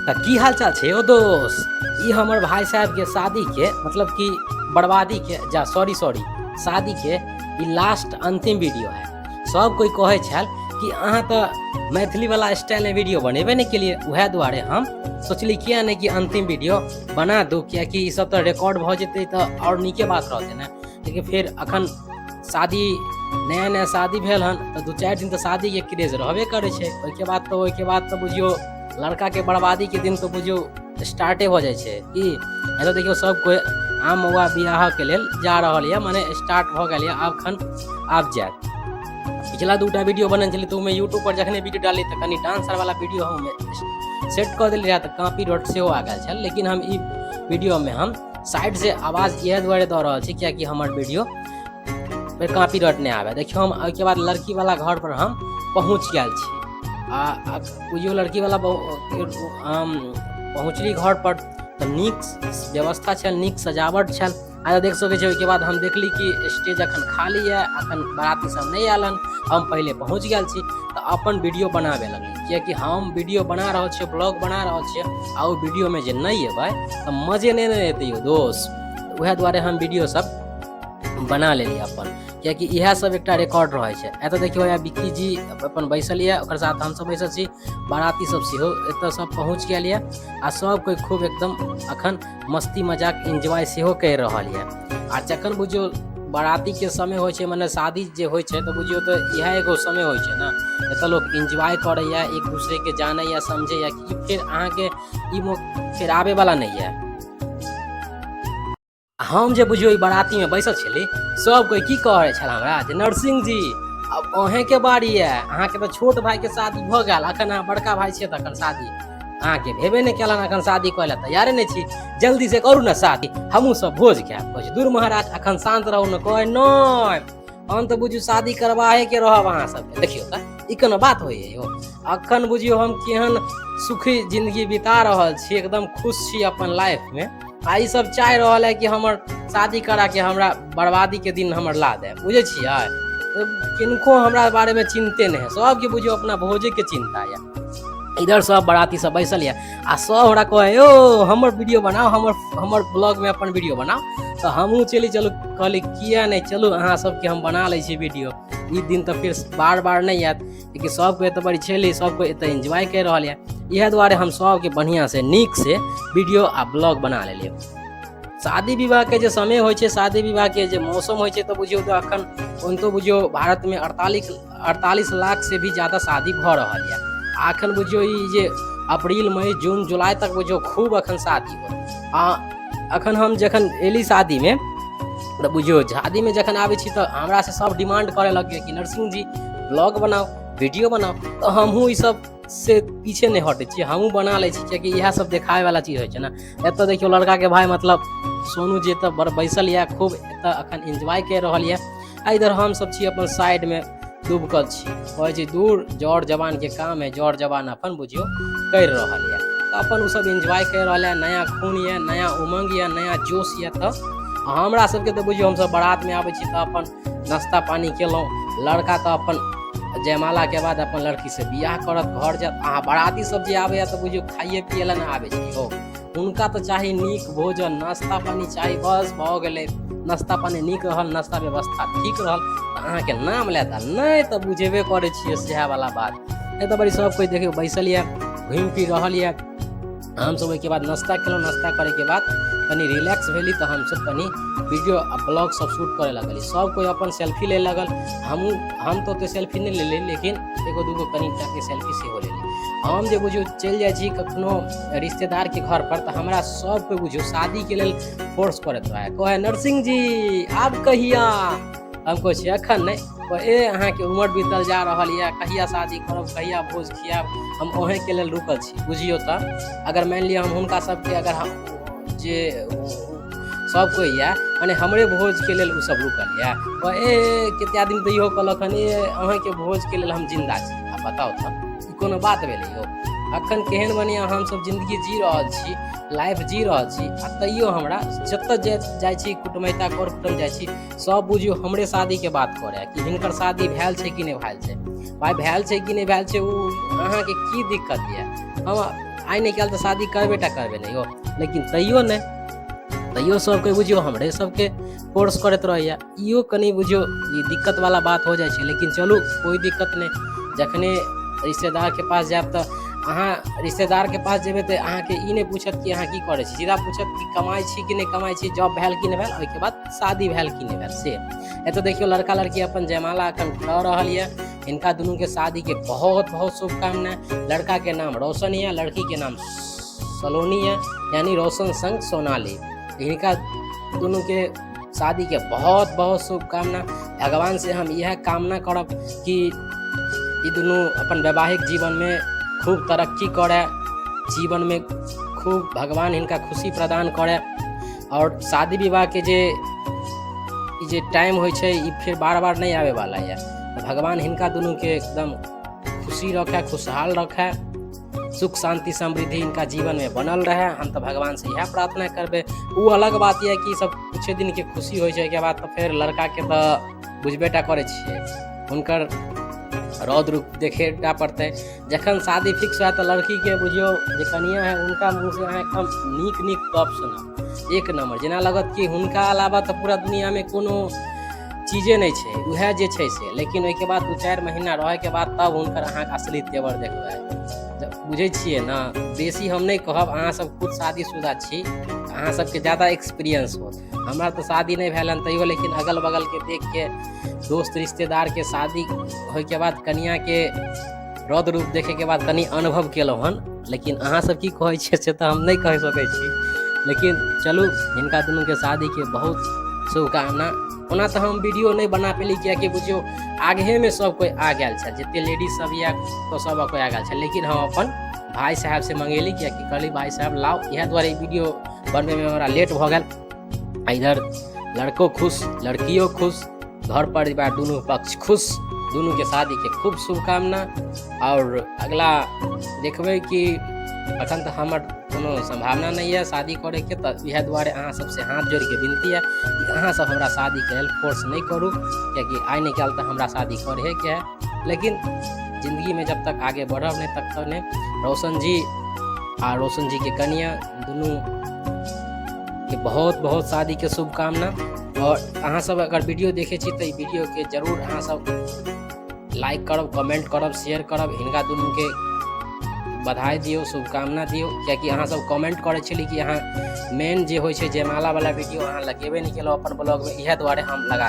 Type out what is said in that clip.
तऽ की हाल चाल छै यौ दोस्त। ई हमर भाई साहब के शादी के मतलब कि बर्बादी के जा सॉरी सॉरी शादी के ई लास्ट अंतिम वीडियो है। सब कोई कहै छल कि अहाँ तऽ मैथिली वाला स्टाइल में वीडियो बनेबे नहीं केलिए, उएह दुआरे हम सोचली किया नहीं कि अंतिम वीडियो बना दू, कियाकि ई सब तऽ रिकॉर्ड भऽ जेतै तऽ आओर नीके बात रहतै ने। लेकिन फेर अखन शादी नया नया शादी भेल हन तऽ 2-4 दिन तऽ शादीके क्रेज रहबे करै छै। ओहिके बाद तऽ बुझियौ लड़काके बर्बादीके दिन तऽ बुझियौ स्टार्टे भऽ जाइ छै। की एतऽ देखियौ सब कोइ आम महुआ बियाहके लेल जा रहल यऽ, मने स्टार्ट भऽ गेल यऽ, आब खन आब जायत। पिछला 2टा वीडियो बनल छलै तऽ ओहिमे यूट्यूब पर जखने वीडियो डालली तऽ कनि डांस आर वाला वीडियो हम सेट कऽ देली रहए तऽ कॉपी डॉट सेहो आ गेल छल। लेकिन हम ई वीडियोमे हम साइड से आवाज इएह दुआरे दऽ रहल छी कियाकि हमर वीडियो पर कॉपी डॉट नहि आबै। देखियौ हम ओहिके बाद लड़की वाला घर पर हम पहुँच गेल छी आ बुझियौ लड़की वाला हम पहुँचली घर पर तऽ नीक व्यवस्था छल, नीक सजावट छल। आ देख सकै छी ओहिके बाद हम देखली कि स्टेज अखन खाली यऽ, अखन बाराती सब नहि आयल हन, हम पहिले पहुँच गेल छी तऽ अपन वीडियो बनाबे लगली, कियाकि हम वीडियो बना रहल छियै, ब्लॉग बना रहल छियै आ ओ वीडियोमे जे नहि एबै तऽ मजे नहि ने एतै यौ दोस्त। उएह दुआरे हम वीडियो सब बना लेली अपन, कियाकि इएह सब एकटा रिकॉर्ड रहै छै। एतऽ देखियौ यहाँ बिक्की जी अपन बैसल यऽ, ओकर साथ हमसब बैसल छी, बाराती सब सेहो एतऽ सब पहुँच गेल यऽ आ सब कोइ खूब एकदम अखन मस्ती मजाक एन्जॉय सेहो करि रहल यऽ। आ जखन बुझियौ बारातीके समय होइ छै, मने शादी जे होइ छै तऽ बुझियौ तऽ इएह एगो समय होइ छै ने, एतऽ लोक एन्जॉय करैए, एक दूसरेके जानैए समझैए कि फेर अहाँके ई मौका फेर आबैवला नहि यऽ। हम जे बुझियौ ई बारातीमे बैसल छली, सब कोइ की कहै छल हमरा जे नरसिंह जी आब अहेँके बारी यऽ, अहाँके तऽ छोट भाइके शादी भऽ गेल, अखन अहाँ बड़का भाइ छियै तऽ अखन शादी अहाँके भेबे नहि केलनि, अखन शादी करै लए तैयारे नहि छी, जल्दी से करू ने शादी, हमहूँ सब भोज खायब। कहै छै दूर महाराज अखन शान्त रहू ने। कहै नहि हम तऽ बुझू शादी करबाहेके रहब अहाँ सबके। देखियौ तऽ ई कोनो बात होइए यौ, अखन बुझियौ हम केहन सुखी जिंदगी बिता रहल छी, एकदम खुश छी अपन लाइफमे, आ ई सब चाहि रहल है कि हमर शादी करा के हमरा बर्बादी के दिन हमर ला दे। बुझै छियै किनको हमरा बारे में चिंते नहीं है, सबके बुझियौ अपना भोजे के चिंता है। इधर सब बाराती सब बैसल यऽ आ सब हमरा कहै यौ हमर वीडियो बनाउ, हमर ब्लॉग में अपन वीडियो बनाउ, तऽ हमहूँ चलि चलू कहली किया नहि चलू अहाँ सबके हम बना लै छी वीडियो। ई दिन तऽ फेर बार बार नहि आयत, लेकिन सबके एतऽ बड़ी छेली, सबके एतऽ एन्जॉय करि रहल यऽ, इएह दुआरे हम सबके बढ़िआँ से नीक से वीडियो आ ब्लॉग बना लेलियै। शादी विवाहके जे समय होइ छै, शादी विवाहके जे मौसम होइ छै तऽ बुझियौ तऽ अखन ओनाहितो बुझियौ भारतमे 48 लाख से भी ज्यादा शादी भऽ रहल यऽ। आ अखन बुझियौ ई जे अप्रैल मई जून जुलाई तक बुझियौ खूब अखन शादी होत। आ अखन हम जखन एली शादीमे तऽ बुझियौ शादीमे जखन आबै छी तऽ हमरासँ सब डिमांड करऽ लगै कि नरसिंह जी ब्लॉग बनाउ, वीडियो बनाउ, तऽ हमहूँ ई सब से पीछे नहि हटै छियै, हमहूँ बना लै छी, कियाकि इएह सब देखाबैवला चीज होइ छै ने। एतऽ देखियौ लड़काके भाय मतलब सोनू जी एतऽ बड़ बैसल यऽ, खूब एतऽ अखन एन्जॉय करि रहल यऽ, आ इधर हमसब छी अपन साइडमे डूबकल छी। कहै छी दूर जर जवानके काम है, जर जवान अपन बुझियौ करि रहल यऽ, तऽ अपन ओसब एन्जॉय करि रहल यऽ, नया खून यऽ, नया उमंग यऽ, नया जोश यऽ। तऽ हमरा सबके तऽ बुझियौ हमसब बारातमे आबै छी तऽ अपन नाश्ता पानी केलहुँ, लड़का तऽ अपन जयमालाके बाद अपन लड़कीसँ बियाह करत, घर जायत। अहाँ बाराती सब जे आबैए तऽ बुझियौ खाइए पिए लए नहि आबै छै यौ, हुनका तऽ चाही नीक भोजन, नाश्ता पानी चाही, बस भऽ गेलै। नाश्ता पानी नीक रहल, नाश्ता व्यवस्था ठीक रहल तऽ अहाँके नाम लेत, आ नहि तऽ बुझेबे करै छियै सएह वाला बात। एतऽ बड़ी सब कोइ देखियौ बैसल यऽ, घुमि फिर रहल यऽ। हमसब ओहिके बाद नाश्ता केलहुँ, नाश्ता करैके बाद कनि रिलैक्स भेली तऽ हमसब कनि वीडियो आ ब्लॉग सब शूट करे लगली। सब कोइ अपन सेल्फी ले लगल, हमहूँ हम तऽ ओते सेल्फी नहि लेली, लेकिन एगो दूगो कनि टाके सेल्फी सेहो लेली। हम जे बुझियौ चलि जाइ छी कखनो रिश्तेदारके घर पर तऽ हमरा सब कोइ बुझियौ शादीके लेल फोर्स करैत रहै, कहै नरसिंह जी आब कहिया, हम कहै छियै एखन नहि, कहै ए अहाँके उमर बीतल जा रहल यऽ, कहिया शादी करब, कहिया भोज खियाब, हम अहेँके लेल रुकल छी। बुझियौ तऽ अगर मानि लिअ हम हुनका सबके अगर हम जे सब कोइ यऽ मने हमरे भोजके लेल ओ सब रुकल यऽ, कहै ए कते आदमी तऽ इहो कहलक हन ए अहाँके भोजके लेल हम जिन्दा छी। आब बताउ तऽ ई कोनो बात भेलै यौ? अखन केहन बढ़िआँ हमसब जिन्दगी जी रहल छी, लाइफ जी रहल छी, आ तैयो हमरा जतऽ जाइ छी कुटुमैता कर कुटुम जाइ छी सब बुझियौ हमरे शादीके बात करै कि हिनकर शादी भेल छै कि नहि भेल छै। भाय भेल छै कि नहि भेल छै ओ अहाँके की दिक्कत यऽ? हम आइ नहि काल्हि तऽ शादी करबे टा करबै ने यौ। लेकिन तैयो नहि, तैयो सबके बुझियौ हमरे सबके फोर्स करैत रहैया। इहो कनि बुझियौ ई दिक्कत वाला बात हो जाइ छै। लेकिन चलू कोइ दिक्कत नहि, जखने रिश्तेदारके पास जायब तऽ अहाँ रिश्तेदारके पास जेबै तऽ अहाँके ई नहि पूछत कि अहाँ की करै छी, सीधा पूछत कि कमाइ छी कि नहि कमाइ छी, जॉब भेल कि नहि भेल, ओहिके बाद शादी भेल कि नहि भेल। से एतऽ देखियौ लड़का लड़की अपन जयमाला एखन कऽ रहल यऽ। हिनका दुनूके शादीके बहुत बहुत शुभकामना। लड़काके नाम रोशन यऽ, लड़कीके नाम सलोनी यऽ, यानी रोशन संग सोनाली। हिनका दुनूके शादीके बहुत बहुत शुभकामना। भगवान से हम इएह कामना करब कि ई दुनू अपन वैवाहिक जीवनमे खूब तरक्की करय, जीवनमे खूब भगवान हिनका खुशी प्रदान करय। आओर शादी विवाहके जे ई जे टाइम होइ छै ई फेर बार बार नहि आबैवला यऽ। तऽ भगवान हिनका दुनूके एकदम खुशी रखै, खुशहाल रखै, सुख शांति समृद्धि इनका जीवन में बनल रहे। हम तऽ भगवान से इएह प्रार्थना करबै। ओ अलग बात यऽ कि सब कुछ दिन के खुशी होइ छै, ओहिके बाद तऽ फेर लड़का के तऽ बुझबे टा करै छियै, हुनकर रौद्र रूप देखे टा पड़तै। जखन शादी फिक्स होयत तऽ लड़की के बुझियौ जे कनिया है हुनका मुँह से अहाँ एकदम नीक नीक गप सुनब, एक नंबर। जेना लगत कि हुनका अलावा तऽ पूरा दुनिया में कोनो चीजे नहि छै, उएह जे छै से। लेकिन ओहिके बाद 2-4 महीना रहैके बाद तब हुनकर अहाँके असली तेवर देखबै। बुझै छियै ने, बेसी हम नहि कहब, अहाँ सब खुद शादीशुदा छी, अहाँ सबके ज्यादा एक्सपीरियंस होत। हमरा तऽ शादी नहि भेल हन तैयो, लेकिन अगल बगलके देखके दोस्त रिश्तेदारके शादी होइके बाद कनियाके रौद्र रूप देखैके बाद कनि अनुभव केलहुँ हन। लेकिन अहाँ सब की कहै छियै से तऽ हम नहि कहि सकै छी। लेकिन चलू हिनका दुनूके शादीके बहुत शुभकामना। ओना तऽ हम वीडियो नहि बना पेली, कियाकि बुझियौ आगहेमे सब कोइ आ गेल छल, जते लेडीज सब यऽ तो सब कोइ आ गेल छल। लेकिन हम अपन भाय साहेब से मंगेली, कियाकि कहली भाय साहेब लाउ, इएह दुआरे वीडियो बनबैमे हमरा लेट भऽ गेल। आ इधर लड़को खुश, लड़कियो खुश, घर परिवार दुनू पक्ष खुश, दुनूके शादीके खूब शुभकामना। आओर अगला देखबै कि अखन तऽ हमर कोनो सम्भावना नहि यऽ शादी करैके, तऽ इएह दुआरे अहाँ सबसँ हाथ जोड़िके विनती यऽ कि अहाँ सब हमरा शादीके लेल फोर्स नहि करू, कियाकि आइ नहि काल्हि तऽ हमरा शादी करहेके है। लेकिन जिन्दगीमे जब तक आगे बढ़ब नहि तब तक नहि। रोशन जी आ रोशन जीके कनिया दुनू के बहुत बहुत शादीके शुभकामना। और अहाँ सब अगर वीडियो देखे छी तऽ ई वीडियोके जरूर अहाँ सब लाइक करब, कमेंट करब, शेयर करब, हिनका दुनूके बधाई दियौ, शुभकामना दियौ। कियाकि अहाँ सब कमेंट करै छली कि अहाँ मेन जे होइ छै जयमाला वाला वीडियो अहाँ लगेबे नहि केलहुँ अपन ब्लॉगमे, इएह दुआरे हम लगा।